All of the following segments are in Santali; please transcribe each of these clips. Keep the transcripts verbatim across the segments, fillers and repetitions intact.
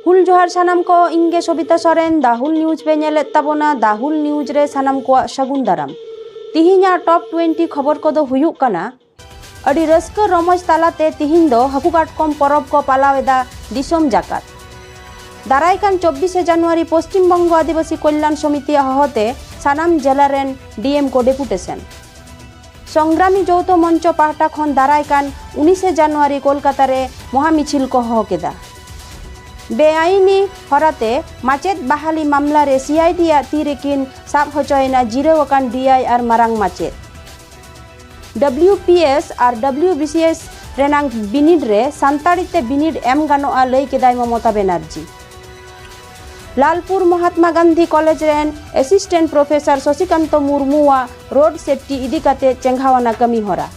ᱦᱩᱞ ᱡᱚᱦᱟᱨ ᱥᱟᱱᱟᱢ ᱠᱚ, ᱤᱧ ᱜᱮ ᱥᱚᱵᱤᱛᱟ ᱥᱚᱨᱮᱱ, ᱫᱟ ᱦᱩᱞ ᱱᱤᱭᱩᱡᱽ ᱯᱮ ᱧᱮᱞᱮᱫ ᱛᱟᱵᱚᱱᱟ᱾ ᱫᱟ ᱦᱩᱞ ᱱᱤᱭᱩᱡᱽ ᱨᱮ ᱥᱟᱱᱟᱢ ᱠᱚᱣᱟᱜ ᱥᱟᱹᱜᱩᱱ ᱫᱟᱨᱟᱢ᱾ ᱛᱤᱦᱤᱧᱟᱜ ᱴᱚᱯ ᱴᱩᱭᱮᱱᱴᱤ ᱠᱷᱚᱵᱚᱨ ᱠᱚᱫᱚ ᱦᱩᱭᱩᱜ ᱠᱟᱱᱟ, ᱟᱹᱰᱤ ᱨᱟᱹᱥᱠᱟᱹ ᱨᱚᱢᱚᱡᱽ ᱛᱟᱞᱟᱛᱮ ᱛᱤᱦᱤᱧ ᱫᱚ ᱦᱟᱹᱠᱩ ᱠᱟᱴᱠᱚᱢ ᱯᱚᱨᱚᱵᱽ ᱠᱚ ᱯᱟᱞᱟᱣ ᱮᱫᱟ ᱫᱤᱥᱚᱢ ᱡᱟᱠᱟᱛ᱾ ᱫᱟᱨᱟᱭ ᱠᱟᱱ ᱪᱚᱵᱵᱤᱥᱮ ᱡᱟᱱᱩᱣᱟᱨᱤ ᱯᱚᱥᱪᱤᱢ ᱵᱚᱝᱜᱚ ᱟᱹᱫᱤᱵᱟᱹᱥᱤ ᱠᱚᱞᱭᱟᱱ ᱥᱚᱢᱤᱛᱤᱭᱟᱜ ᱦᱚᱦᱚᱛᱮ ᱥᱟᱱᱟᱢ ᱡᱮᱞᱟ ᱨᱮᱱ ᱰᱤ ᱮᱢ ᱠᱚ ᱰᱮᱯᱩᱴᱮᱥᱚᱱ᱾ ᱥᱚᱝᱜᱨᱟᱢᱤ ᱡᱳᱣᱛᱷᱚ ᱢᱚᱧᱪᱚ ᱯᱟᱦᱴᱟ ᱠᱷᱚᱱ ᱫᱟᱨᱟᱭ ᱠᱟᱱ ᱩᱱᱤᱥᱮ ᱡᱟᱱᱩᱣᱟᱨᱤ ᱠᱳᱞᱠᱟᱛᱟ ᱨᱮ ᱢᱚᱦᱟ ᱢᱤᱪᱷᱤᱞ ᱠᱚ ᱦᱚᱦᱚ ᱠᱮᱫᱟ᱾ ᱵᱮᱟᱭᱤᱱᱤ ᱦᱚᱨᱟᱛᱮ ᱢᱟᱪᱮᱫ ᱵᱟᱦᱟᱞᱤ ᱢᱟᱢᱞᱟ ᱨᱮ ᱥᱤ ᱟᱭ ᱰᱤ ᱟᱜ ᱛᱤ ᱨᱮᱠᱤᱱ ᱥᱟᱵ ᱦᱚᱪᱚᱭᱮᱱᱟ ᱡᱤᱨᱟᱹᱣ ᱟᱠᱟᱱ ᱰᱤ ᱟᱭ ᱟᱨ ᱢᱟᱨᱟᱝ ᱢᱟᱪᱮᱫ᱾ ᱰᱟᱵᱞᱤᱭᱩ ᱯᱤ ᱮᱥ ᱟᱨ ᱰᱟᱵᱞᱤᱭᱩ ᱵᱤ ᱥᱤ ᱮᱥ ᱨᱮᱱᱟᱝ ᱵᱤᱱᱤᱰ ᱨᱮ ᱥᱟᱱᱛᱟᱲᱤ ᱛᱮ ᱵᱤᱱᱤᱰ ᱮᱢ ᱜᱟᱱᱚᱜᱼᱟ, ᱞᱟᱹᱭ ᱠᱮᱫᱟᱭ ᱢᱚᱢᱚᱛᱟ ᱵᱮᱱᱟᱨᱡᱤ᱾ ᱞᱟᱞᱯᱩᱨ ᱢᱚᱦᱟᱛᱢᱟ ᱜᱟᱱᱫᱷᱤ ᱠᱚᱞᱮᱡᱽ ᱨᱮᱱ ᱮᱥᱤᱥᱴᱮᱱᱴ ᱯᱨᱚᱯᱷᱮᱥᱚᱨ ᱥᱚᱥᱤᱠᱟᱱᱛᱚ ᱢᱩᱨᱢᱩᱣᱟᱜ ᱨᱳᱰ ᱥᱮᱯᱴᱤ ᱤᱫᱤ ᱠᱟᱛᱮ ᱪᱮᱸᱜᱷᱟᱣᱟᱱᱟ ᱠᱟᱹᱢᱤ ᱦᱚᱨᱟ᱾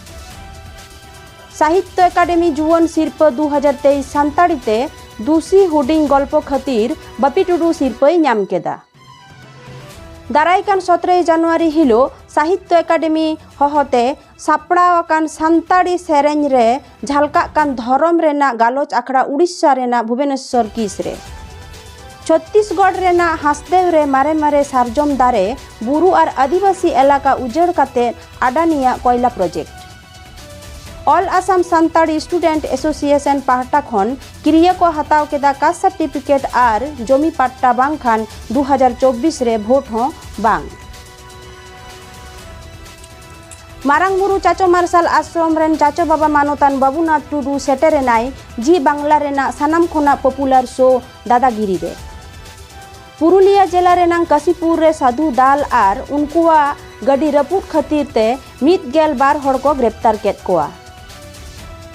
ᱥᱟᱦᱤᱛᱭᱚ ᱮᱠᱟᱰᱮᱢᱤ ᱡᱩᱣᱟᱹᱱ ᱥᱤᱨᱯᱟᱹ ᱫᱩ ᱦᱟᱡᱟᱨ ᱛᱮᱭᱤᱥ ᱥᱟᱱᱛᱟᱲᱤ ᱛᱮ ᱫᱩᱥᱤ ᱦᱩᱰᱤᱧ ᱜᱚᱞᱯᱚ ᱠᱷᱟᱹᱛᱤᱨ ᱵᱟᱯᱤ ᱴᱩᱰᱩ ᱥᱤᱨᱯᱟᱹᱭ ᱧᱟᱢ ᱠᱮᱫᱟ᱾ ᱫᱟᱨᱟᱭ ᱠᱟᱱ ᱥᱚᱛᱨᱚᱭ ᱡᱟᱱᱩᱣᱟᱨᱤ ᱦᱤᱞᱳᱜ ᱥᱟᱦᱤᱛᱭᱚ ᱮᱠᱟᱰᱮᱢᱤ ᱦᱚᱦᱚᱛᱮ ᱥᱟᱯᱲᱟᱣ ᱟᱠᱟᱱ ᱥᱟᱱᱛᱟᱲᱤ ᱥᱮᱨᱮᱧ ᱨᱮ ᱡᱷᱟᱞᱠᱟᱜ ᱠᱟᱱ ᱫᱷᱚᱨᱚᱢ ᱨᱮᱱᱟᱜ ᱜᱟᱞᱚᱪ ᱟᱠᱷᱲᱟ ᱩᱲᱤᱥᱥᱟ ᱨᱮᱱᱟᱜ ᱵᱷᱩᱵᱚᱱᱮᱥᱥᱚᱨ ᱠᱤᱥ ᱨᱮ᱾ ᱪᱷᱚᱛᱛᱤᱥᱜᱚᱲ ᱨᱮᱱᱟᱜ ᱦᱟᱸᱥᱫᱮᱣ ᱨᱮ ᱢᱟᱨᱮ ᱢᱟᱨᱮ ᱥᱟᱨᱡᱚᱢ ᱫᱟᱨᱮ, ᱵᱩᱨᱩ ᱟᱨ ᱟᱹᱫᱤᱵᱟᱹᱥᱤ ᱮᱞᱟᱠᱟ ᱩᱡᱟᱹᱲ ᱠᱟᱛᱮ ᱟᱰᱟᱱᱤᱭᱟᱜ ᱠᱚᱭᱞᱟ ᱯᱨᱚᱡᱮᱠᱴ᱾ ᱚᱞ ᱟᱥᱟᱢ ᱥᱟᱱᱛᱟᱲᱤ ᱥᱴᱩᱰᱮᱱᱴ ᱮᱥᱳᱥᱤᱭᱮᱥᱚᱱ ᱯᱟᱦᱴᱟ ᱠᱷᱚᱱ ᱠᱤᱨᱤᱭᱟᱹ ᱠᱚ ᱦᱟᱛᱟᱣ ᱠᱮᱫᱟ ᱠᱟᱥᱴ ᱥᱟᱨᱴᱤᱯᱷᱤᱠᱮᱴ ᱟᱨ ᱡᱚᱢᱤ ᱯᱟᱴᱴᱟ ᱵᱟᱝᱠᱷᱟᱱ ᱫᱩ ᱦᱟᱡᱟᱨ ᱪᱚᱵᱵᱤᱥ ᱨᱮ ᱵᱷᱳᱴ ᱦᱚᱸ ᱵᱟᱝ᱾ ᱢᱟᱨᱟᱝ ᱵᱩᱨᱩ ᱪᱟᱪᱚ ᱢᱟᱨᱥᱟᱞ ᱟᱥᱨᱚᱢ ᱨᱮᱱ ᱪᱟᱪᱚ ᱵᱟᱵᱟ ᱢᱟᱱᱚᱛᱟᱱ ᱵᱟᱵᱩᱱᱟᱛᱷ ᱴᱩᱰᱩ ᱥᱮᱴᱮᱨ ᱮᱱᱟᱭ ᱡᱤ ᱵᱟᱝᱞᱟ ᱨᱮᱱᱟᱜ ᱥᱟᱱᱟᱢ ᱠᱷᱚᱱᱟᱜ ᱯᱚᱯᱩᱞᱟᱨ ᱥᱳ ᱫᱟᱫᱟᱜᱤᱨᱤ ᱨᱮ᱾ ᱯᱩᱨᱩᱞᱤᱭᱟᱹ ᱡᱮᱞᱟ ᱨᱮᱱᱟᱜ ᱠᱟᱥᱤᱯᱩᱨ ᱨᱮ ᱥᱟᱹᱫᱷᱩ ᱫᱟᱞ ᱟᱨ ᱩᱱᱠᱩᱣᱟᱜ ᱜᱟᱹᱰᱤ ᱨᱟᱹᱯᱩᱫ ᱠᱷᱟᱹᱛᱤᱨ ᱛᱮ ᱢᱤᱫ ᱜᱮᱞ ᱵᱟᱨ ᱦᱚᱲ ᱠᱚ ᱜᱨᱮᱯᱛᱟᱨ ᱠᱮᱫ ᱠᱚᱣᱟ᱾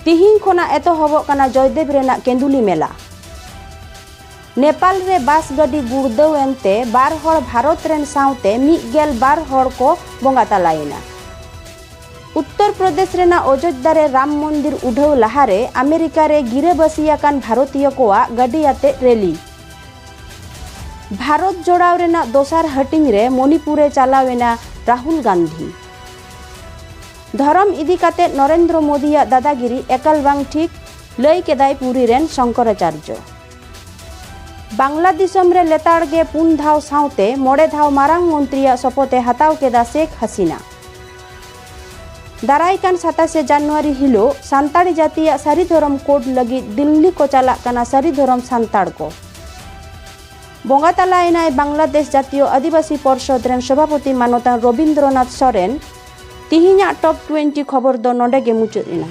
ᱛᱤᱦᱤᱧ ᱠᱷᱚᱱᱟᱜ ᱮᱛᱚᱦᱚᱵᱚᱜ ᱠᱟᱱᱟ ᱡᱚᱭᱫᱮᱵ ᱨᱮᱱᱟᱜ ᱠᱮᱸᱫᱩᱞᱤ ᱢᱮᱞᱟ᱾ ᱱᱮᱯᱟᱞ ᱨᱮ ᱵᱟᱥ ᱜᱟᱹᱰᱤ ᱜᱩᱲᱫᱟᱹᱣ ᱮᱱᱛᱮ ᱵᱟᱨ ᱦᱚᱲ ᱵᱷᱟᱨᱚᱛ ᱨᱮᱱ ᱥᱟᱶᱛᱮ ᱢᱤᱫ ᱜᱮᱞ ᱵᱟᱨ ᱦᱚᱲ ᱠᱚ ᱵᱚᱸᱜᱟ ᱛᱟᱞᱟᱭᱮᱱᱟ᱾ ᱩᱛᱛᱚᱨ ᱯᱨᱚᱫᱮᱥ ᱨᱮᱱᱟᱜ ᱚᱡᱳᱫᱽᱫᱷᱟ ᱨᱮ ᱨᱟᱢ ᱢᱚᱱᱫᱤᱨ ᱩᱰᱷᱟᱹᱣ ᱞᱟᱦᱟᱨᱮ ᱟᱢᱮᱨᱤᱠᱟ ᱨᱮ ᱜᱤᱨᱟᱹᱵᱟᱹᱥᱤ ᱟᱠᱟᱱ ᱵᱷᱟᱨᱚᱛᱤᱭᱚ ᱠᱚᱣᱟᱜ ᱜᱟᱹᱰᱤ ᱟᱛᱮ ᱨᱮᱞᱤ᱾ ᱵᱷᱟᱨᱚᱛ ᱡᱚᱲᱟᱣ ᱨᱮᱱᱟᱜ ᱫᱚᱥᱟᱨ ᱦᱟᱹᱴᱤᱧ ᱨᱮ ᱢᱚᱱᱤᱯᱩᱨ ᱮ ᱪᱟᱞᱟᱣ ᱮᱱᱟ ᱨᱟᱦᱩᱞ ᱜᱟᱱᱫᱷᱤ᱾ ᱫᱷᱚᱨᱚᱢ ᱤᱫᱤ ᱠᱟᱛᱮ ᱱᱚᱨᱮᱱᱫᱨᱚ ᱢᱳᱫᱤᱭᱟᱜ ᱫᱟᱫᱟᱜᱤᱨᱤ ᱮᱠᱟᱞ ᱵᱟᱝ ᱴᱷᱤᱠ, ᱞᱟᱹᱭ ᱠᱮᱫᱟᱭ ᱯᱩᱨᱤ ᱨᱮᱱ ᱥᱚᱝᱠᱚᱨᱟᱪᱟᱨᱡᱚ᱾ ᱵᱟᱝᱞᱟ ᱫᱤᱥᱚᱢ ᱨᱮ ᱞᱮᱛᱟᱲ ᱜᱮ ᱯᱩᱱ ᱫᱷᱟᱣ ᱥᱟᱶᱛᱮ ᱢᱚᱬᱮ ᱫᱷᱟᱣ ᱢᱟᱨᱟᱝ ᱢᱚᱱᱛᱨᱤᱭᱟᱜ ᱥᱚᱯᱚᱛ ᱮ ᱦᱟᱛᱟᱣ ᱠᱮᱫᱟ ᱥᱮᱠ ᱦᱟᱥᱤᱱᱟ᱾ ᱫᱟᱨᱟᱭ ᱠᱟᱱ ᱥᱟᱛᱟᱥᱮ ᱡᱟᱱᱩᱣᱟᱨᱤ ᱦᱤᱞᱳᱜ ᱥᱟᱱᱛᱟᱲᱤ ᱡᱟᱹᱛᱤᱭᱟᱜ ᱥᱟᱹᱨᱤ ᱫᱷᱚᱨᱚᱢ ᱠᱳᱰ ᱞᱟᱹᱜᱤᱫ ᱫᱤᱞᱞᱤ ᱠᱚ ᱪᱟᱞᱟᱜ ᱠᱟᱱᱟ ᱥᱟᱹᱨᱤ ᱫᱷᱚᱨᱚᱢ ᱥᱟᱱᱛᱟᱲ ᱠᱚ᱾ ᱵᱚᱸᱜᱟ ᱛᱟᱞᱟᱭᱮᱱᱟᱭ ᱵᱟᱝᱞᱟᱫᱮᱥ ᱡᱟᱹᱛᱤᱭᱚ ᱟᱹᱫᱤᱵᱟᱹᱥᱤ ᱯᱚᱨᱥᱚᱫ ᱨᱮᱱ ᱥᱚᱵᱷᱟᱯᱚᱛᱤ ᱢᱟᱱᱚᱛᱟᱱ ᱨᱚᱵᱤᱱᱫᱨᱚᱱᱟᱛᱷ ᱥᱚᱨᱮᱱ᱾ ᱛᱤᱦᱤᱧᱟᱜ ᱴᱚᱯ ᱴᱩᱭᱮᱱᱴᱤ ᱠᱷᱚᱵᱚᱨ ᱫᱚ ᱱᱚᱰᱮ ᱜᱮ ᱢᱩᱪᱟᱹᱫ ᱮᱱᱟ᱾